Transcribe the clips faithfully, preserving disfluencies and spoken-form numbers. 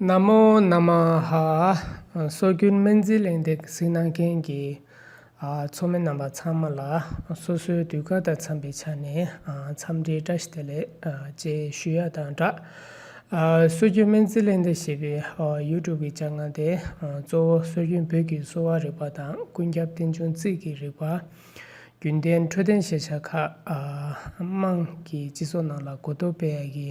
ན་མོ་ན་མ་ཧ། སྲོལ་རྒྱུན་སྨན་རྩིས་གླེང་སྟེགས་གཟིགས་གནང་མཁན་གྱི་ཨ་ཚོགས་མི་རྣམ་པ་ཚང་མ་ལ་སོ་སོའི་དུས་བཀག་དང་འཚམ་པའི་ཆ་ནས་ཨ་འཚམས་འདྲིའི་བཀྲ་ཤིས་བདེ་ལེགས་ཨ་ཅེས་ཞུ་ཡ་དང་སྦྲགས། ཨ་སྲོལ་རྒྱུན་སྨན་རྩིས་གླེང་སྟེགས་ཞེས་པའི་ཨ་ཡུ་ཊུབ་ཀྱི་ཆ་ནལ་དེ་ཨ་གཙོ་བོ་སྲོལ་རྒྱུན་བོད་ཀྱི་གསོ་བ་རིག་པ་དང་ཀུན་ཁྱབ་རྟེན་འབྱུང་རྩིས་ཀྱི་རིག་པ། རྒྱུན་གཏན་འཕྲོད་བསྟེན་ཤེས་བྱ་ཁག་ཨ་དམངས་ཀྱི་སྤྱི་ཚོགས་ནང་ལ་གོ་རྟོགས་སྤེལ་ཡ་གི་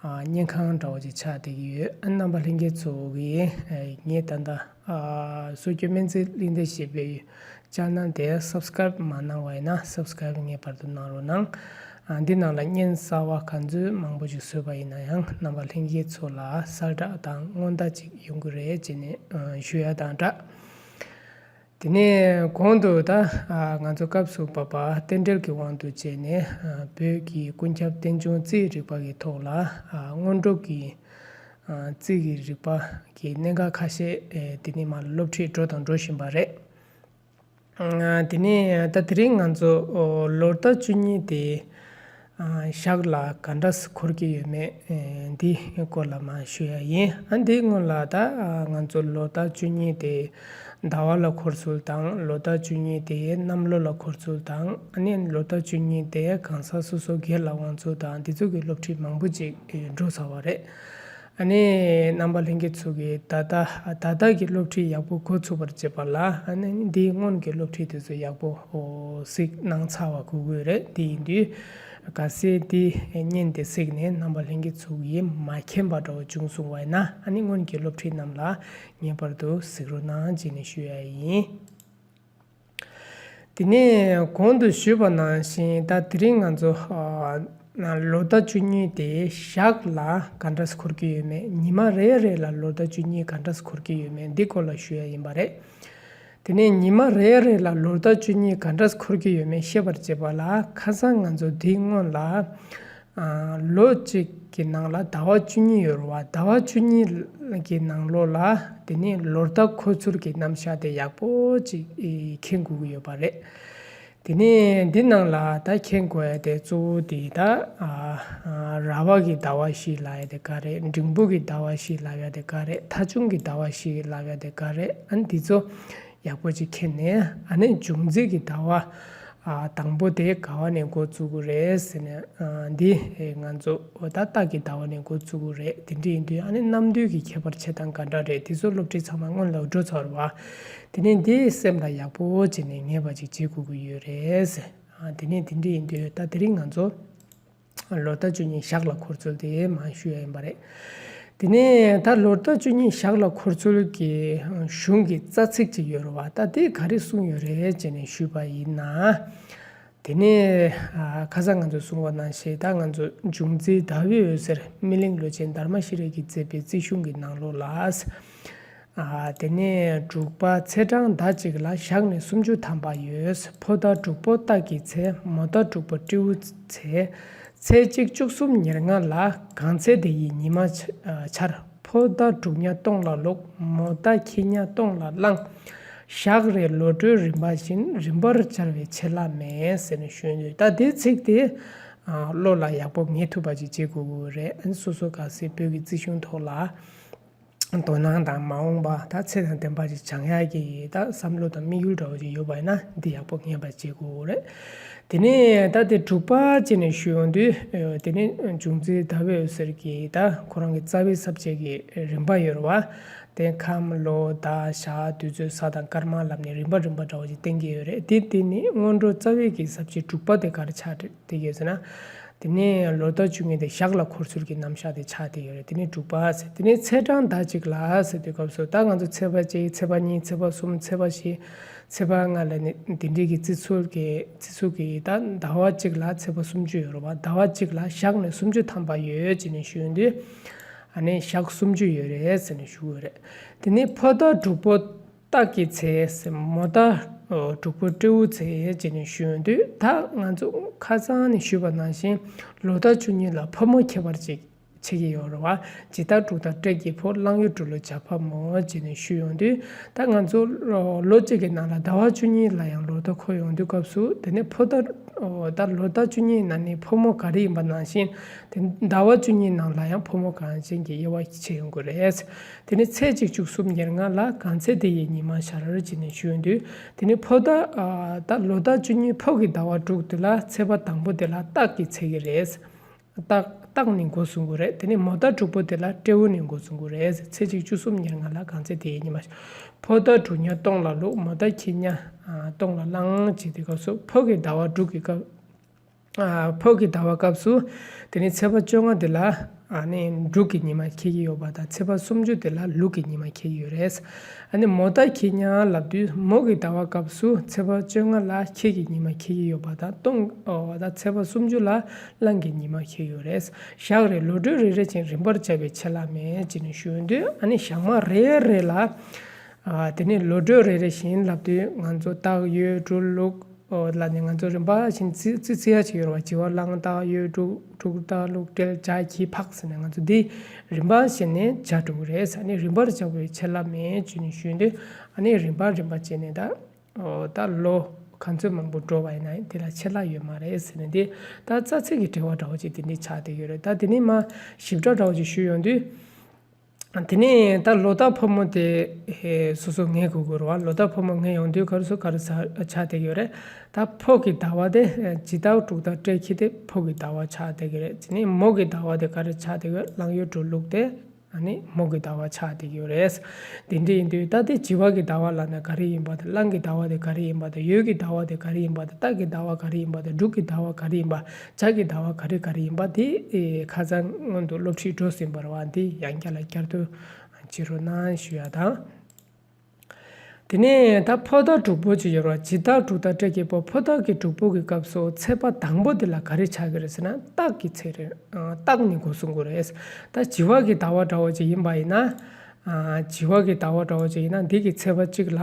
ཨ་བརྙན་ཁང་འདྲ་བོ་ཅིག་ཆགས་བསྡད་ཀྱི་ཡོད། ཨ་རྣམ་པ་ལྷན་རྒྱས་ཚོ་གིས་ཨ་ངས་ད་ལྟ་ཨ་སྲོལ་རྒྱུན་སྨན་རྩིས་གླེང་སྟེགས་ཞེས་པའི་ཆ་ནལ་དེ་སབ་སི་ཀ་རེབ་མ་གནང་བ་ཡིན་ན་སབ་སི་ཀ་རེབ་ངེས་པར་དུ་གནང་རོགས་གནང་། ཨ་འདི་ནང་ལ་བརྙན་གསར་པ་ག་ཚོད་མང་པོ་ཅིག་བཟོས་པ་ཡིན་ན་ཡང་རྣམ་པ་ལྷན་རྒྱས་ཚོ་ལ་གསལ་བསྒྲགས་དང་སྔོན་བརྡ་ཅིག་ཡོང་གི་རེད་ཅེས་ནས་ཨ་ཞུ་ཡ་དང་སྦྲགས། དེ་ནས་གོང་དུ་ད་ང་ཚོ་སྐབས་སུ་བབ་པ་རྟེན་འབྲེལ་གྱི་དབང་དུ་བྱས་ནས་བོད་ཀྱི་ཀུན་ཁྱབ་རྟེན་འབྱུང་རྩིས་རིག་པ་གི་ཐོག་ལ་སྔོན་འགྲོ་གི་རྩིས་ཀྱི་རིག་པ་གི་གནད་འགག་ཁ་ཤས་དེ་ནས་མར་སློབ་ཁྲིད་འགྲོ་དང་འགྲོ་བཞིན་པ་རེད། དེ་ནས་ད་དེ་རིང་ང་ཚོ་ལོ་ཟླ་བཅུ་གཉིས་དེ། ཨ་ཞག་ལ་ག་འདྲ་སེ་འཁོར་གྱི་ཡོད་མེད་ཨེ་འདི་སྐོར་ལ་མར་ཞུ་ཡ་ཡིན། ཨ་འདིའི་སྔོན་ལ་ད་ཨ་ང་ཚོ་ལོ་ཟླ་བཅུ་གཉིས་དེ་ཟླ་བ་ལ་འཁོར་ཚུལ་དང་། ལོ་ཟླ་བཅུ་གཉིས་དེ་གནམ་ལོ་ལ་འཁོར་ཚུལ་དང་། ཨ་ནི་ལོ་ཟླ་བཅུ་གཉིས་དེ་གང་ཟག་སོ་སོ་སྒེར་ལ་དབང་ཚུལ་དང་། འདི་ཚོ་གི་སློབ་ཁྲིད་མང་པོ་ཅིག་ཨེ་འགྲོ་ཚར་བ་རེད། ཨ་ནི་རྣམ་པ་ལྷན་རྒྱས་ཚོ་གིས་ད་ལྟ་ད་ལྟ་གི་སློབ་ཁྲིད་ཡག་པོ་གོ་ཚུགས་པར་བྱེད་པ་ལ། ཨ་ནི་འདིའི་སྔོན་གྱི་སློབ་ཁྲིད་དེ་ཚོ་ཡག་པོ་གཟིགས་གནང་ཚར་བ་དགོས་ཀྱི་རེད། དེ་ཡིན་དུས་གལ་སྲིད་འདི་བརྙན་དེ་གཟིགས་ནས་རྣམ་པ་ལྷན་རྒྱས་ཚོ་གིས་མ་མཁྱེན་པ་འདྲ་བོ་བྱུང་སོང་བ་ཡིན་ན། ཨ་ནི་སྔོན་གྱི་སློབ་ཁྲིད་རྣམས་ལ་ངེས་པར་དུ་གཟིགས་རོགས་གནང་ཅེས་ནས་ཞུ་ཡ་ཡིན། དེ་ནས་གོང་དུ་ཞུས་པ་ནང་བཞིན་ད་དེ་རིང་ང་ཚོ་ཨ་ལོ་ཟླ་བཅུ་གཉིས་དེ་ཞག་ལ་ག་འདྲ་སེ་འཁོར་གྱི་ཡོད་མེད། ཉི་མ་རེ་རེ་ལ་ལོ་ཟླ་བཅུ་གཉིས་ག་འདྲ་སེ་འཁོར་གྱི་ཡོད་མེད་འདི་སྐོར་ལ་ཞུ་ཡ་ཡིན་པ་རེད། དེ་ནས་ཉི་མ་རེ་རེ་ལ་ལོ་ཟླ་བཅུ་གཉིས་ག་འདྲ་སེ་འཁོར་གྱི་ཡོད་མེད་ཤེས་པར་བྱེད་པ་ལ། ཁ་སང་ང་ཚོ་འདིའི་སྔོན་ལ་ཨ་ལོ་གཅིག་གི་ནང་ལ་ཟླ་བ་བཅུ་གཉིས་ཡོད་རེད་བ། ཟླ་བ་བཅུ་གཉིས་གི་ནང་ལོགས་ལ་དེ་ནས་ལོ་ཟླ་འཁོར་ཚུལ་གྱི་རྣམ་གཞག་དེ་ཡག་པོ་ཅིག་ཨེ་མཁྱེན་དགོས་ཀྱི་ཡོད་པ་རེད། དེ་ནས་འདི་ནང་ལ་ད་མཁྱེན་དགོས་ཡ་དེ་གཙོ་བོ་དེ་ད་ཨ་ཨ་ར་བ་གི་ཟླ་བ་ཞེས་ལབ་ཡ་དེ་ག་རེ། འབྲིང་པོ་གི་ཟླ་བ་ཞེས་ལབ་ཡ་དེ་ག་རེ། ཐ་ཆུང་གི་ཟླ་བ་ཞེས་ལབ་ཡ་དེ་ག་རེ། ཨ་ནི་འདི་ཚོ་ཡག་པོ་ཅིག་མཁྱེན་ནས། ཨ་ནི་འབྱུང་རྩིས་ཀྱི་ཟླ་བ་ཨ་དང་པོ་དེ་ག་བ་ནས་འགོ་བཙུགས་ཀྱི་རེད་ཟེར་ནས། ཨ་འདི་ཨེ་ང་ཚོ་ད་སྟག་གི་ཟླ་བ་ནས་འགོ་བཙུགས་ཀྱི་རེད། དེ་འདྲ་ཡིན་དུས་ཨ་ནི་གནམ་དུས་ཀྱི་ཁྱད་པར་ཕྱེ་སྟངས་ག་འདྲ་རེད། དེ་ཚོ་སློབ་ཁྲིད་ཚང་མ་སྔོན་ལ་འགྲོ་ཚར་བ། དེ་ནས་འདི་སེམས་ལ་ཡག་པོ་བྱས་ནས་ངེས་པ་ཅིག་བྱེད་དགོས་ཀྱི་ཡོད་རེད་ཟེར། ཨ་དེ་ནས་དེ་འདྲ་ཡིན་དུས་ད་དེ་རིང་ང་ཚོ་ལོ་ཟླ་བཅུ་གཉིས་ཞག་ལ་འཁོར་ཚུལ་དེ་མར་ཞུ་ཡ་ཡིན་པ་རེད། དེ་ནས་ད་ལོ་ཟླ་བཅུ་གཉིས་ཞག་ལ་འཁོར་ཚུལ་གྱི་གཞུང་གི་རྩ་ཚིག་ཅིག་ཡོད་རེད་བ། ད་དེ་ག་རེ་གསུངས་ཡོད་རེད་ཅེས་ནས་ཞུས་པ་ཡིན་ན། དེ་ནས་ཨ་ཁ་སང་ང་ཚོས་གསུངས་པ་ནང་བཞིན། ད་ང་ཚོ་འབྱུང་རྩིས་ཟླ་བའི་འོད་ཟེར་སྨིན་གླིང་ལུས་སྦྱིན་དྷརྨ་ཤྲཱི་ཡ་གིས་མཛད་པའི་རྩིས་གཞུང་གི་ནང་ལོགས་ལ། ཨ་དེ་ནས་དྲུག་པ་ཚེས་གྲངས་ཟླ་གཅིག་ལ་ཞག་ནི་སུམ་ཅུ་ཐམ་པ་ཡོད། ཕོ་ཟླ་དྲུག་པོ་སྟག་གི་ཚེས། མོ་ཟླ་དྲུག་པོ་སྤྲེའུ་ཚེས། ཚེས་གཅིག་བཅུ་གསུམ་ཉེར་ལྔ་ལ་གང་ཚེ་དེ་ཡི་ཉི་མ་ཆ་ཨ་འཆར། ཕོ་ཟླ་དྲུག་ཉ་སྟོང་ལ་ལོག། མོ་ཟླ་ཁྱི་ཉ་སྟོང་ལ་གླང་། ཞག་རེ་ལོ་འགྲོའི་རིམ་པ་བཞིན། རིམ་པར་བྱ་བའི་ཆད་ལྷག་མེད་ཟེར་ནས་ཞུས་ཡོད། ད་དེ་ཚིག་དེ་ཨ་བློ་ལ་ཡག་པོ་ངེས་ཐུབ་པ་ཅིག་བྱེད་དགོས་ཀྱི་རེད། ཨ་ནི་སོ་སོ་གལ་སྲིད་བོད་ཀྱི་རྩིས་གཞུང་ཐོག་ལ་དོ་སྣང་དང་མ་འོངས་པ་ད་ཚེ་དང་ལྡན་པ་ཅིག་སྦྱང་ཡག་གི་ད་བསམ་བློ་དང་དམིགས་ཡུལ་འདྲ་བོ་ཅིག་ཡོད་པ་ཡིན་ན་འདི་ཡག་པོ་ངེས་པ་བྱེད་དགོས་རེད། དེ་ནས་ད་དེ་དྲུག་པ་བྱས་ནས་ཞུ་ཡོང་དུས། ཨ་དེ་ནས་འབྱུང་རྩིས་ཟླ་བའི་འོད་ཟེར་གྱི་ད་ཁོ་རང་གི་རྩ་བའི་ས་བཅད་ཀྱི་རིམ་པ་ཡོད་རེད་བ། དེ་ཁམས་ལོ་ཟླ་ཞག་དུས་ཚོད་ས་དང་སྐར་མ་ལབ་ནས་རིམ་པ་རིམ་པ་འདྲ་བོ་ཅིག་བསྟན་གྱི་ཡོད་རེད། དེ་དེ་ནི་སྔོན་འགྲོ་རྩ་བའི་གི་ས་བཅད་དྲུག་པ་དེ་ག་རེ་ཆགས་བསྡད་ཡོད་ཟེར་ན། དེ་ནས་ལོ་ཟླ་བཅུ་གཉིས་དེ་ཞག་ལ་འཁོར་ཚུལ་གྱི་རྣམ་གཞག་དེ་ཆགས་བསྡད་ཡོད་རེད། དེ་ནས་དྲུག་པ་ཟེར། དེ་ནས་ཚེས་གྲངས་ཟླ་གཅིག་ལ་ཟེར་དུས་སྐབས་སུ་ད་ང་ཚོ་ཚེས་པ་གཅིག་ཚེས་པ་གཉིས། ཚེས་པ་གསུམ། ཚེས་པ་བཞི། ཚེས་པ་ལྔ་ལ་ནི་དེ་འདྲའི་གི་རྩི་ཚུལ་གྱི་རྩི་ཚུལ་གྱི་ད་ཟླ་བ་གཅིག་ལ་ཚེས་པ་སུམ་ཅུ་ཡོད་རེད་བ། ཟླ་བ་གཅིག་ལ་ཞག་ནི་སུམ་ཅུ་ཐམ་པ་ཡོད་ཅེས་ནས་ཞུ་ཡོང་དུས། ཨ་ནི་ཞག་སུམ་ཅུ་ཡོད་རེད་ཟེར་ནས་ཞུ་གི་རེད། དེ་ནས་ཕོ་ཟླ་དྲུག་པོ་སྟག་གི་ཚེས། མོ་ཟླ་ཨོ་དྲུག་པོ་སྤྲེའུ་ཚེས་ཅེས་ནས་ཞུ་ཡོང་དུས། ད་ང་ཚོ་ཁ་སང་ནས་ཞུས་པ་ནང་བཞིན་ལོ་ཟླ་བཅུ་གཉིས་ལ་ཕོ་མོ་ཁྱད་པར་ཅིག་ ཆགས་ཀྱི་ཡོད་རེད་བ། ཇི་ལྟར་དྲུག་དང་སྤྲེལ་གྱི་ཕོ། གླང་ཡུལ་དྲུག་ལུགས་བྱ་ཕག་མོ་ཅེས་ནས་ཞུས་ཡོང་དུས། ད་ང་ཚོ་ལོ་གཅིག་གི་ནང་ལ་ཟླ་བ་བཅུ་གཉིས་ལ་ཡང་ལོ་ཟླ་འཁོར་ཡོང་དུས་སྐབས་སུ། དེ་ནས་ཕོ་ཟླ་ད་ལོ་ཟླ་བཅུ་གཉིས་ནང་ནས་ཕོ་མོ་ག་རེ་ཡིན་པ་ནང་བཞིན། དེ་ཟླ་བ་བཅུ་གཉིས་ནང་ལ་ཡང་ཕོ་མོ་གང་ཅན་གྱི་དབྱེ་བ་ཕྱེ་ཡོང་གི་རེད། དེ་ནས་ཚེས་གཅིག་བཅུ་གསུམ་ཉེར་ལྔ་ལ་གང་ཚེ་དེ་ཡི་ཉི་མ་ཤར་ཅེས་ནས་ཞུས་ཡོང་དུས། དེ་ནས་ཕོ་ཟླ་ད་ལོ་ཟླ་བཅུ་གཉིས་ཕོ་གི་ཟླ་བ་དྲུག་དེ་ལ་ཚེས་པ་དང་པོ་དེ་ལ་སྟག་གི་ཚེས་ཀྱི་རེད། སྟག་སྟག་ནས་འགོ་བཟུང་གི་རེད། དེ་ནས་མོ་ཟླ་དྲུག་པོ་དེ་ལ་སྤྲེའུ་ནས་འགོ་བཟུང་གི་རེད། ཚེས་གཅིག་བཅུ་གསུམ་ཉེར་ལྔ་ལ་གང་ཚེ་དེ་ཡི་ཉི་མ། ཕོ་ཟླ་དྲུག་ཉ་སྟོང་ལ་ལུག་མོ་ཟླ་ཁྱི་ཉ་སྟོང་ལ་གླང་ཅེས་དེ་སྐབས་སུ་ཕོ་གི་ཟླ་བ་དྲུག་གི་སྐབས། ཕོ་གི་ཟླ་བ་སྐབས་སུ། དེ་ནས་ཚེས་པ་བཅོ་ལྔ་དེ་ལ། ཨ་ནི་འབྲུག་གི་ཉི་མ་འཁེལ་གྱི་ཡོད་པ་དང་ཚེས་པ་སུམ་ཅུ་དེ་ལ་ལུག་གི་ཉི་མ་འཁེལ་གྱི་ཡོད་རེད། ཨ་ནི་མོ་ཟླ་ཁྱི་ཉ་ལབ་དུས་མོ་གི་ཟླ་བ་སྐབས་སུ་ཚེས་པ་བཅོ་ལྔ་ལ་ཁྱི་གི་ཉི་མ་འཁེལ་གྱི་ཡོད་པ་དང་སྟོང་ཨོ་ད་ཚེས་པ་སུམ་ཅུ་ལ་གླང་གི་ཉི་མ་འཁེལ་ཡོད་རེད། ཞག་རེ་ལོ་དྲུག་རེ་རེ་བཞིན་རིམ་པར་བྱ་བའི་ཆད་ལྷག་མེད་ཅེས་ནས་ཞུ་ཡོང་དུས། ཨ་ནི་ཞག་མ་རེ་རེ་ལ། ཨ་དེ་ནས་ལོ་དྲུག་རེ་རེ་བཞིན་ལབ་དུས་ང་ཚོ་སྟག་ཡོས་འབྲུག་ལུག་ཨོ་ལ་ནི་ང་ཚོ་རིམ་པ་བཞིན་རྩི་རྩི་རྩི་ཡ་ཅིག་ཡོད་རེད་བ། བྱི་བ་གླང་སྟག་ཡོས་འབྲུག་འབྲུག་སྟག་ལུག་སྤྲེལ་བྱ་ཁྱི་ཕག་ཟེར་ནས་ང་ཚོ་འདི་རིམ་པ་བཞིན་ནས་བྱ་འགྲོ་གི་རེད། ཨ་ནི་རིམ་པར་བྱ་བའི་ཆད་ལྷག་མེད་ཅེས་ནས་ཞུས་དུས། ཨ་ནི་རིམ་པ་རིམ་པ་བྱས་ནས་ད་ཨོ་ད་ལོ་ག་ཚོད་མང་པོ་འགྲོ་བ་ཡིན་ན་དེ་ལ་ཆད་ལྷག་ཡོད་མ་རེད་ཟེར་ནས་འདི་ད་རྩ་ཚིག་གི་འགྲེལ་བ་འདྲ་བོ་ཅིག་དེ་འདྲའི་ཆགས་བསྡད་ཡོད་རེད། ད་དེ་ནས་མ་ཞིབ་ཕྲ་འདྲ་བོ་ཅིག་ཞུས་ཡོང་དུས། དེ་ནས་ད་ལོ་ཟླ་ཕོ་མོ་དེ་ཧེ་སོ་སོ་ངེས་དགོས་ཀྱི་རེད་བ། ལོ་ཟླ་ཕོ་མོ་ངེས་ཡོང་དུས་ག་རེ་སོ་ག་རེ་ཆགས་བསྡད་ཡོད་རེད། ད་ཕོ་གི་ཟླ་བ་དེ་ཇི་ལྟར་དྲུག་དང་སྤྲེལ་ཁྱི་དེ་ཕོ་གི་ཟླ་བ་ཆགས་བསྡད་ཀྱི་རེད། དེ་ནས་མོ་གི་ཟླ་བ་དེ་ག་རེ་ཆགས་བསྡད་ཡོད། གླང་ཡོས་འབྲུག་ལུག་དེ་ཨ་ནི་མོ་གི་ཟླ་བ་ཆགས་བསྡད་ཡོད་རེད། དེ་འདྲ་ཡིན་དུས་ད་དེ་བྱི་བ་གི་ཟླ་བ་ལབ་ན་ག་རེ་ཡིན་པ་དང་གླང་གི་ཟླ་བ་དེ་ག་རེ་ཡིན་པ་དང་ཡོས་ཀྱི་ཟླ་བ་དེ་ག་རེ་ཡིན་པ་དང་སྟག་གི་ཟླ་བ་ག་རེ་ཡིན་པ་དང་འབྲུག་གི་ཟླ་བ་ག་རེ་ཡིན་པ། བྱ་གི་ཟླ་བ་ག་རེ་ག་རེ་ཡིན་པ་དེ་ཨེ་ཁ་སང་སྔོན་དུ་སློབ་ཁྲིད་འགྲོ་ཟིན་པ་རེད་བ། འདི་ཡང་བསྐྱར་ལ་བསྐྱར་ཟློས་བྱེད་རོགས་གནང་ཞུ་ཡ་དང་། དེ་ནས་ད་ཕོ་ཟླ་དྲུག་པོ་ཅིག་ཡོད་རེད་བ། ཇི་ལྟར་དྲུག་དང་སྤྲེལ་གྱི་ཕོ། ཕོ་ཟླ་གི་དྲུག་པོ་གི་སྐབས་སུ་ཚེས་པ་དང་པོ་དེ་ལ་ག་རེ་ཆགས་ཀྱི་རེད་ཟེར་ན་སྟག་གི་ཚེས་རེད། ཨ་སྟག་ནས་འགོ་བཟུང་དགོས་རེད། ད་བྱི་བ་གི་ཟླ་བ་འདྲ་བོ་ཅིག་ཡིན་པ་ཡིན་ན། ཨ་བྱི་བ་གི་ཟླ་བ་འདྲ་བོ་ཅིག་ཡིན་ན་འདི་གི་ཚེས་པ་གཅིག་ལ།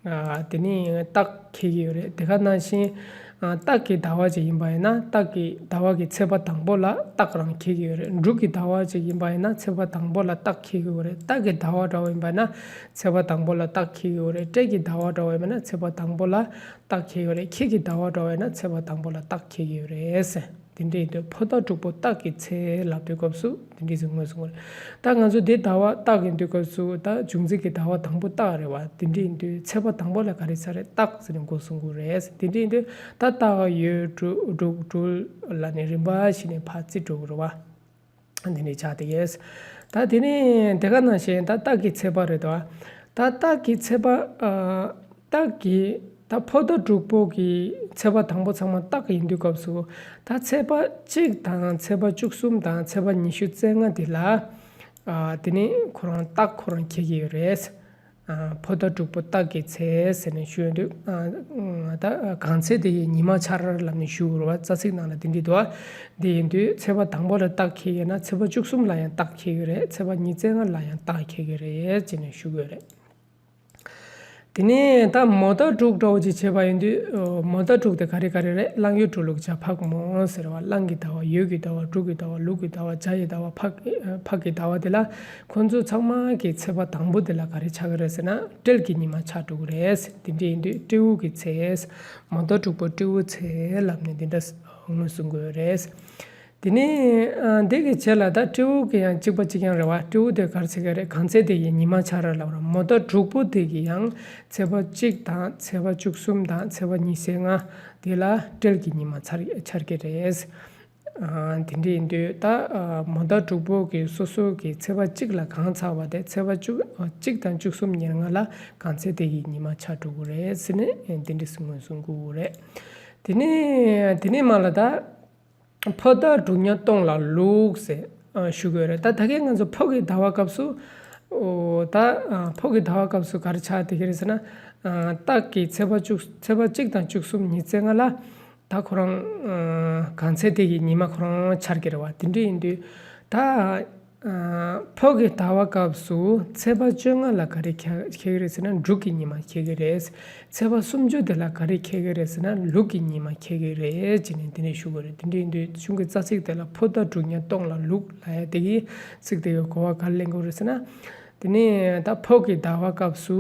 ཨ་དེ་ནས་སྟག་འཁེལ་གྱི་ཡོད་རེད། དེ་ག་ནང་བཞིན་ཨ་སྟག་གི་ཟླ་བ་ཅིག་ཡིན་པ་ཡིན་ན་སྟག་གི་ཟླ་བ་གི་ཚེས་པ་དང་པོ་ལ་སྟག་རང་འཁེལ་གྱི་ཡོད་རེད། འབྲུག་གི་ཟླ་བ་ཅིག་ཡིན་པ་ཡིན་ན་ཚེས་པ་དང་པོ་ལ་སྟག་འཁེལ་གྱི་ཡོད་རེད། རྟ་གི་ཟླ་བ་འདྲ་བོ་ཡིན་པ་ཡིན་ན་ཚེས་པ་དང་པོ་ལ་སྟག་འཁེལ་གྱི་ཡོད་རེད། སྤྲེལ་གྱི་ཟླ་བ་འདྲ་བོ་ཡིན་པ་ཡིན་ན་ཚེས་པ་དང་པོ་ལ་སྟག་འཁེལ་གྱི་ཡོད་རེད། ཁྱི་གི་ཟླ་བ་འདྲ་བོ་ཡིན་ན་ཚེས་པ་དང་པོ་ལ་སྟག་འཁེལ་གྱི་ཡོད་རེད། དེ་འདྲ་ཡིན་དུས་ཕོ་ཟླ་དྲུག་པོ་སྟག་གི་ཚེས་ལབ་དུས་སྐབས་སུ་དེ་འདྲ་ཞིག་ངོས་བཟུང་བ་རེད། ད་ང་ཚོ་འདི་ཟླ་བ་སྟག་ཡིན་དུས་སྐབས་སུ་ད་འབྱུང་འཛིན་གྱི་ཟླ་བ་དང་པོ་སྟག་རེད་བ། དེ་འདྲ་ཡིན་དུས་ཚེས་པ་དང་པོ་ལ་ག་རེ་ཆགས་རེད། སྟག་ཟེར་ནས་འགོ་བཟུང་དགོས་རེད། དེ་འདྲ་ཡིན་དུས་ད་སྟག་ཡོས་འབྲུག་འབྲུག་སྦྲུལ་ལ་ནི་རིམ་པ་བཞིན་ནས་ཕར་རྩིས་འགྲོ་དགོས་རེད་བ། འདི་འདྲ་ཆགས་བསྡད་ཡོད། ད་དེ་ནས་དེ་ག་ནང་བཞིན་ད་སྟག་གི་ཚེས་པ་རེད་དོ། ད་སྟག་གི་ཚེས་པ། ཨ་སྟག་གི་ད་ཕོ་ཟླ་དྲུག་པོ་གི་ཚེས་པ་དང་པོ་ཚང་མ་སྟག་ཡིན་དུས་སྐབས་སུ། ད་ཚེས་པ་གཅིག་དང་ཚེས་པ་བཅུ་གསུམ་དང་ཚེས་པ་ཉི་ཤུ་རྩ་ལྔ་འདི་ལ། ཨ་དེ་ནས་ཁོ་རང་སྟག་ཁོ་རང་འཁེལ་གྱི་ཡོད་རེད། ཨ་ཕོ་ཟླ་དྲུག་པོ་སྟག་གི་ཚེས་ཟེར་ནས་ཞུ་ཡོང་དུས། ཨ་ད་གང་ཚེ་དེ་ཡི་ཉི་མ་འཆར་ལབ་ནས་ཞུ་དགོས་རེད་བ། རྩ་ཚིག་ནང་ལ་དེ་འདྲ་འདུག་བ། དེ་ཡིན་དུས་ཚེས་པ་དང་པོ་ལ་སྟག་འཁེལ་ཡོད་ན་ཚེས་པ་བཅུ་གསུམ་ལ་ཡང་སྟག་འཁེལ་གྱི་རེད། ཚེས་པ་ཉི་ཤུ་རྩ་ལྔ་ལ་ཡང་སྟག་འཁེལ་གྱི་རེད་ཅེས་ནས་ཞུ་དགོས་རེད། དེ་ནས་ད་མོ་ཟླ་དྲུག་འདྲ་བོ་ཅིག་བྱས་པ་ཡིན་དུས། ཨོ་མོ་ཟླ་དྲུག་དེ་ག་རེ་ག་རེ་རེད། གླང་ཡོས་འབྲུག་ལུག་བྱ་ཕག་མོ་ཟེར་བ། གླང་གི་ཟླ་བ་ཡོས་ཀྱི་ཟླ་བ་འབྲུག་གི་ཟླ་བ་ལུག་གི་ཟླ་བ་བྱ་ཡི་ཟླ་བ་ཕག་ཕག་གི་ཟླ་བ་དེ་ལ་ཁོ་ཚོ་ཚང་མ་གི་ཚེས་པ་དང་པོ་དེ་ལ་ག་རེ་ཆགས་ཀྱི་རེད་ཟེར་ན་སྤྲེལ་གྱི་ཉི་མ་ཆགས་འགྲོ་གི་རེད། དེ་འདྲ་ཡིན་དུས་སྤྲེའུ་གི་ཚེས། མོ་ཟླ་དྲུག་པོ་སྤྲེའུ་ཚེས་ལབ་ནས་འདི་འདྲ་ངོས་བཟུང་དགོས་རེད། དེ་ནས་ཨ་འདི་གི་རྗེས་ལ་ད་སྤྲེའུ་གི་ཡང་གཅིག་པ་གཅིག་རྐྱང་རེད་བ། སྤྲེའུ་དེ་ག་རེ་བྱེད་ཀྱི་རེད། གང་ཚེ་དེ་ཡི་ཉི་མ་འཆར་ལབ་ར། མོ་ཟླ་དྲུག་པོ་དེ་གི་ཡང་ཚེས་པ་གཅིག་དང་ཚེས་པ་བཅུ་གསུམ་དང་ཚེས་པ་ཉི་ཤུ་རྩ་ལྔ་དེ་ལ་སྤྲེལ་གྱི་ཉི་མ་འཆར་འཆར་གྱི་རེད། ཨ་དེ་འདྲ་ཡིན་དུས་ད་ཨ་མོ་ཟླ་དྲུག་པོ་གི་སོ་སོ་གི་ཚེས་པ་གཅིག་ལ་གང་ཚེགས་པ་དེ་ཚེས་པ་བཅུ་གཅིག་དང་བཅུ་གསུམ་ཉེར་ལྔ་ལ་གང་ཚེ་དེ་ཡི་ཉི་མ་འཆར་འགྲོ་གི་རེད་ཟེར་ནས་དེ་འདྲ་ངོས་བཟུང་དགོས་རེད། དེ་ནས་དེ་ནས་མར་ལ་ད། ཕོ་ཟླ་དྲུག་ཉ་སྟོང་ལ་ལུག་ཟེར་ཨ་ཞུ་གི་ཡོད་རེད། ད་ད་གིན་ང་ཚོ་ཕོ་གི་ཟླ་བ་སྐབས་སུ། ཨོ་ད་ཨ་ཕོ་གི་ཟླ་བ་སྐབས་སུ་ག་རེ་ཆགས་བསྡད་ཀྱི་རེད་ཟེར་ན། ཨ་སྟག་གི་ཚེས་པ་བཅུ་ཚེས་པ་གཅིག་དང་བཅུ་གསུམ་ཉི་ཤུ་རྩ་ལྔ་ལ་ད་ཁོ་རང་ཨ་གང་ཚེ་དེ་གི་ཉི་མ་ཁོ་རང་འཆར་གྱི་རེད་བ། དེ་འདྲ་ཡིན་དུས་ད་ ཕོ་གི་ཟླ་བ་སྐབས་སུ་ཚེས་པ་བཅོ་ལྔ་ལ་ག་རེ་འཁེལ་འཁེལ་གྱི་རེད་ཟེར་ན། འབྲུག་གི་ཉི་མ་འཁེལ་གྱི་རེད། ཚེས་པ་སུམ་ཅུ་དེ་ལ་ག་རེ་འཁེལ་གྱི་རེད་ཟེར་ན། ལུག་གི་ཉི་མ་འཁེལ་གྱི་རེད་ཅེས་ནས་དེ་ནས་ཞུ་དགོས་རེད། དེ་འདྲ་ཡིན་དུས་གཞུང་གི་རྩ་ཚིག་དེ་ལ་ཕོ་ཟླ་འབྲུག་ཉ་སྟོང་ལ་ལུག་ལབ་ཡ་དེ་གི་ཚིག་དེ་གི་གོ་བ་ག་རེ་ལེན་དགོས་རེད་ཟེར་ན། དེ་ནས་ད་ཕོ་གི་ཟླ་བ་སྐབས་སུ་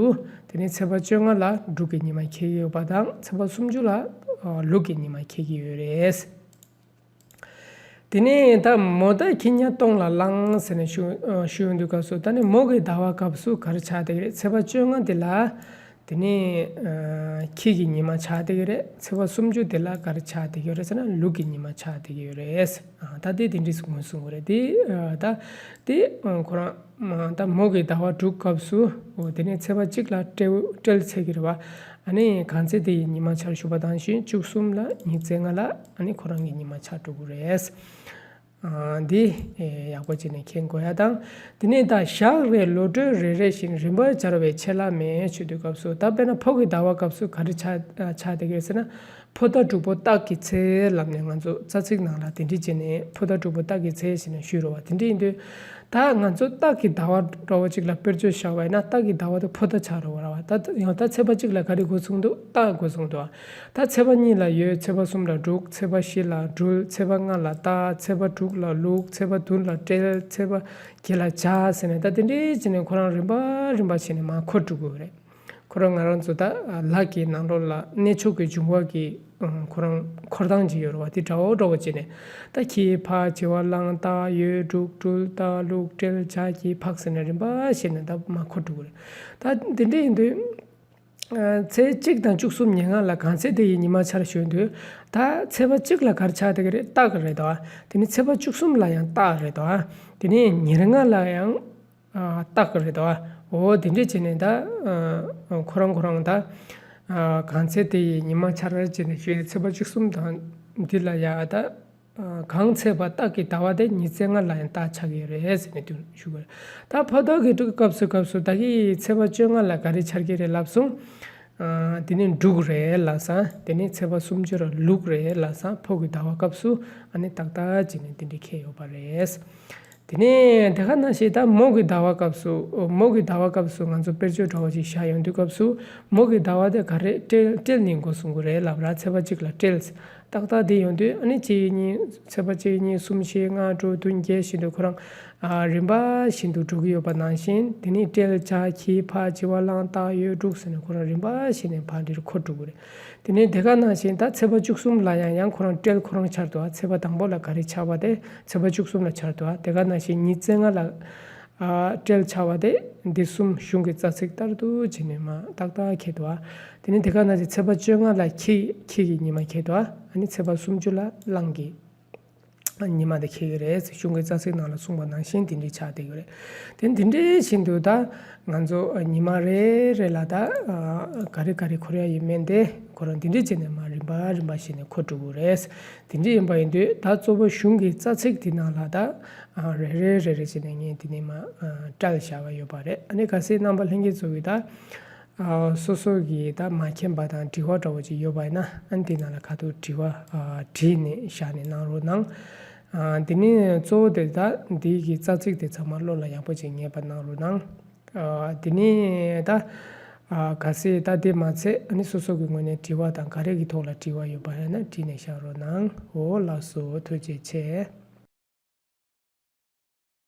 དེ་ནས་ཚེས་པ་བཅོ་ལྔ་ལ་འབྲུག་གི་ཉི་མ་འཁེལ་གྱི་ཡོད་པ་དང་། ཚེས་པ་སུམ་ཅུ་ལ་ཨ་ལུག་གི་ཉི་མ་འཁེལ་གྱི་ཡོད་རེད། དེ་ནས་ད་མོ་ཟླ་ཁྱི་ཉ་སྟོང་ལ་གླང་ཟེར་ནས་ཞུ་ཨ་ཞུ་ཡོང་དུས་སྐབས་སུ། ད་ནི་མོ་གི་ཟླ་བ་སྐབས་སུ་ག་རེ་ཆགས་བསྡད་ཀྱི་རེད། ཚེས་པ་བཅོ་ལྔ་དེ་ལ་དེ་ནས་ཨ་ཁྱི་གི་ཉི་མ་ཆགས་བསྡད་ཀྱི་རེད། ཚེས་པ་སུམ་ཅུ་དེ་ལ་ག་རེ་ཆགས་བསྡད་ཀྱི་ཡོད་རེད་ཟེར་ན། ལུག་གི་ཉི་མ་ཆགས་བསྡད་ཀྱི་ཡོད་རེད། ཨ་ད་དེ་དེ་འདྲས་སུ་ངོས་བཟུང་དགོས་རེད། དེ་ཨ་ད་དེ་ཨ་ཁོ་རང་ཨ་ད་མོ་གི་ཟླ་བ་དྲུག་སྐབས་སུ་འོ་དེ་ནས་ཚེས་པ་གཅིག་ལ་སྤྲེལ་སྤྲེལ་ཚེས་ཀྱི་རེད་བ། ཨ་ནི་གང་ཚེ་དེ་ཡི་ཉི་མ་ཆར་ཞུ་བ་དང་བཞིན་བཅུ་གསུམ་ལ་ཉི་ཚེ་ལྔ་ལ་ཨ་ནི་ཁོ་རང་གི་ཉི་མ་ཆགས་འགྲོ་གི་རེད། ཨ་འདི་ཨེ་ཡག་པོ་བྱས་ནས་མཁྱེན་དགོས་ཡ་དང་། དེ་ནས་ད་ཞག་རེ་ལོ་སྦྲུལ་རེ་རེ་བཞིན་རིམ་པར་སྦྱར་བའི་ཆད་ལྷག་མེད་ཞུ་དུས་སྐབས་སུ། ད་དཔེར་ན་ཕོ་གི་ཟླ་བ་སྐབས་སུ་ག་རེ་ཆགས་ཆགས་བསྡད་ཀྱི་རེད་ཟེར་ན། ཕོ་ཟླ་དྲུག་པོ་སྟག་གི་ཚེས་ལབ་ནས་ང་ཚོ་རྩ་ཚིག་ནང་ལ་དེ་འདྲ་བྱས་ནས་ཕོ་ཟླ་དྲུག་པོ་སྟག་གི་ཚེས་ཟེར་ནས་ཞུས་རེད་བ། དེ་འདྲ་ཡིན་དུས་ད་ང་ཚོ་སྟག་གི་ཟླ་བ་འདྲ་བོ་ཅིག་ལ་དཔེར་བརྗོད་བཞག་པ་ཡིན་ན། སྟག་གི་ཟླ་བ་དེ་ཕོ་ཟླ་ཆགས་རེད་བ། ད་ཡང་ད་ཚེས་པ་གཅིག་ལ་ག་རེ་འགོ་བཟུང་འདུག་སྟག་འགོ་བཟུང་འདུག་ད་ཚེས་པ་གཉིས་ལ་ཡོས། ཚེས་པ་གསུམ་ལ་འབྲུག་ཚེས་པ་བཞི་ལ་སྦྲུལ། ཚེས་པ་ལྔ་ལ་སྟག་ཚེས་པ་དྲུག་ལ་ལུག་ཚེས་པ་བདུན་ལ་སྤྲེལ། ཚེས་པ་བརྒྱད་ལ་བྱ་ཟེར་ནས། ད་དེ་འདྲའི་བྱས་ནས་ཁོ་རང་རིམ་པ་རིམ་པ་བྱས་ནས་མར་འཁོར་འགྲོ་གི་ཡོད་རེད། ཁོ་རང་ང་རང་ཚོ་ད་ལྷ་གི་ནང་ལོགས་ལ་གནས་མཆོག་གི་འབྱུང་བ་གི་ཁོ་རང་འཁོར་སྟངས་ཅིག་ཡོད་རེད་བ། དེ་འདྲ་བོ་འདྲ་བོ་བྱས་ནས། ད་ཁྱི་ཕག་བྱི་བ་གླང་སྟག་ཡོས་འབྲུག་སྦྲུལ་སྟག་ལུག་སྤྲེལ་བྱ་ཁྱི་ཕག་ཟེར་ནས་རིམ་པ་བྱས་ནས་ད་མར་འཁོར་འགྲོ་གི་རེད། ད་དེ་འདྲ་ཡིན་དུས་ཚེས་གཅིག་དང་བཅུ་གསུམ་ཉེར་ལྔ་ལ་གང་ཚེ་དེ་ཡི་ཉི་མ་ཆར་ཞུ་དུས། ད་ཚེས་པ་གཅིག་ལ་ག་རེ་ཆགས་བསྡད་ཀྱི་རེད། སྟག་རེད་དོ། དེ་ནས་ཚེས་པ་བཅུ་གསུམ་ལ་ཡང་སྟག་རེད་དོ། དེ་ནས་ཉེར་ལྔ་ལ་ཡང་ཨ་སྟག་རེད་དོ། འོ་དེ་འདྲ་བྱས་ནས་ད་ཨ་ཁོ་རང་ཁོ་རང་ད་ཨ་གང་ཚེ་དེ་ཡི་ཉི་མ་ཆར་བྱས་ནས་ཞུས་ནས། ཚེས་པ་བཅུ་གསུམ་དང་འདི་ལ་ཡ་ད་ཨ་གང་ཚེས་པ་སྟག་གི་ཟླ་བ་དེ་ཉི་ཚེ་ལྔ་ལ་ཡང་སྟག་ཆགས་ཀྱི་རེད་ཟེར་ནས་དུ་ཞུ་དགོས། ད་ཕོ་ཟླ་གི་སྐབས་སུ་སྐབས་སུ་ད་གི་ཚེས་པ་བཅོ་ལྔ་ལ་ག་རེ་ཆགས་ཀྱི་རེད་ལབ་སོང་། ཨ་དེ་ནས་འབྲུག་རེད་ལབ་སོང་། དེ་ནས་ཚེས་པ་སུམ་ཅུ་ལ་ལུག་རེད་ལབ་སོང་། ཕོ་གི་ཟླ་བ་སྐབས་སུ་ཨ་ནི་ཏག་ཏག་བྱས་ནས་དེ་འདྲ་འཁེལ་ཡོད་པ་རེད། དེ་ནས་དེ་ག་ནང་བཞིན་ད་མོ་གི་ཟླ་བ་སྐབས་སུ། མོ་གི་ཟླ་བ་སྐབས་སུ་ང་ཚོ་དཔེར་བརྗོད་འདྲ་བོ་ཅིག་བཞག་ཡོང་དུས་སྐབས་སུ། མོ་གི་ཟླ་བ་དེ་ག་རེ་སྤྲེལ་སྤྲེལ་ནས་འགོ་བཟུང་གི་རེད་ལབ་ར། ཚེས་པ་གཅིག་ལ་སྤྲེལ། ཏག་ཏག་དེ་ཡོང་དུས་ཨ་ནི་གཅིག་གཉིས། ཚེས་པ་གཅིག་གཉིས་གསུམ་བཞི་ལྔ་དྲུག་བདུན་བརྒྱད་བཞིན་དུ་ཁོ་རང་ཨ་རིམ་པ་བཞིན་དུ་འགྲོ་གི་ཡོད་པ་ནང་བཞིན། དེ་ནས་སྤྲེལ་བྱ་ཁྱི་ཕག་བྱི་བ་གླང་སྟག་ཡོས་འབྲུག་ཟེར་ནས་ཁོ་རང་རིམ་པ་བཞིན་ནས་ཕར་འདིར་འཁོར་འགྲོ་གི་རེད། དེ་ནས་དེ་ག་ནང་བཞིན་ད་ཚེས་པ་བཅུ་གསུམ་ལ་ཡང་ཡང་ཁོ་རང་སྤྲེལ་ཁོ་རང་ཆགས་འདུག་ཨ། ཚེས་པ་དང་པོ་ལ་ག་རེ་ཆགས་པ་དེ་ཚེས་པ་བཅུ་གསུམ་ལ་ཆགས་འདུག་ཨ། དེ་ག་ནང་བཞིན་ཉི་ཚེ་ལྔ་ལ་ཨ་སྤྲེལ་ཆགས་པ་དེ་འདི་གསུམ་གཞུང་གི་རྩ་ཚིག་ལྟར་དུ་བྱས་ནས་མར་ཏག་ཏག་འཁེལ་འདུག་ཨ། དེ་ནས་དེ་ག་ནང་བཞིན་ཚེས་པ་བཅོ་ལྔ་ལ་ཁྱི་ཁྱི་གི་ཉི་མ་འཁེལ་འདུག་ཨ། ཨ་ནི་ཚེས་པ་སུམ་ཅུ་ལ་གླང་གི་ཉི་མ་དེ་འཁེལ་གྱི་རེད། གཞུང་གི་རྩ་ཚིག་ནང་ལ་གསུངས་པ་ནང་བཞིན་དེ་འདྲའི་ཆགས་བསྡད་ཀྱི་རེད། དེ་འདི་འདྲའི་བཞིན་དུ་ད་ང་ཚོ་ཉི་མ་རེ་རེ་ལ་ད་ག་རེ་ག་རེ་འཁོར་ཡ་ཡིན་མིན་དེ་ཁོ་རང་འདི་འདྲའི་བྱས་ནས་མར་རིམ་པ་རིམ་པ་བྱས་ནས་འཁོར་འགྲོ་གི་རེད། དེ་འདྲ་ཡིན་པ་ཡིན་དུས་ད་གཙོ་བོ་གཞུང་གི་རྩ་ཚིག་དེ་ནང་ལ་ད་རེ་རེ་རེ་རེ་བྱས་ནས་ངས་འདི་ནས་མར་བཀྲལ་བཞག་པ་ཡོད་པ་རེད། ཨ་ནི་གལ་སྲིད་རྣམ་པ་ལྷན་རྒྱས་ཚོ་གིས་ད་ཨ་སོ་སོ་གི་ད་མ་མཁྱེན་པ་དང་དྲི་བ་འདྲ་བོ་ཅིག་ཡོད་པ་ཡིན་ན། ཨ་ནི་དེ་ནང་ལ་ཁ་ཐུག་དྲི་བ་ཨ་བྲིས་ནས་བཞག་ནས་གནང་རོགས་གནང་། ཨ་དེ་ནས་གཙོ་བོ་དེ་ད་འདི་གི་རྩ་ཚིག་དེ་ཚང་མ་བློ་ལ་ཡག་པོ་ཅིག་ངེས་པ་གནང་རོགས་གནང་། ཨ་དེ་ནས་ད་ཨ་གལ་སྲིད་ད་དེ་མ་ཚད་ཨ་ནི་སོ་སོ་གི་ངོས་ནས་དྲི་བ་དང་ག་རེ་གི་ཐོག་ལ་དྲི་བ་ཡོད་པ་ཡིན་ན་བྲིས་ནས་བཞག་རོགས་གནང་། འོ་ལགས་སོ། ཐུགས་རྗེ་ཆེ།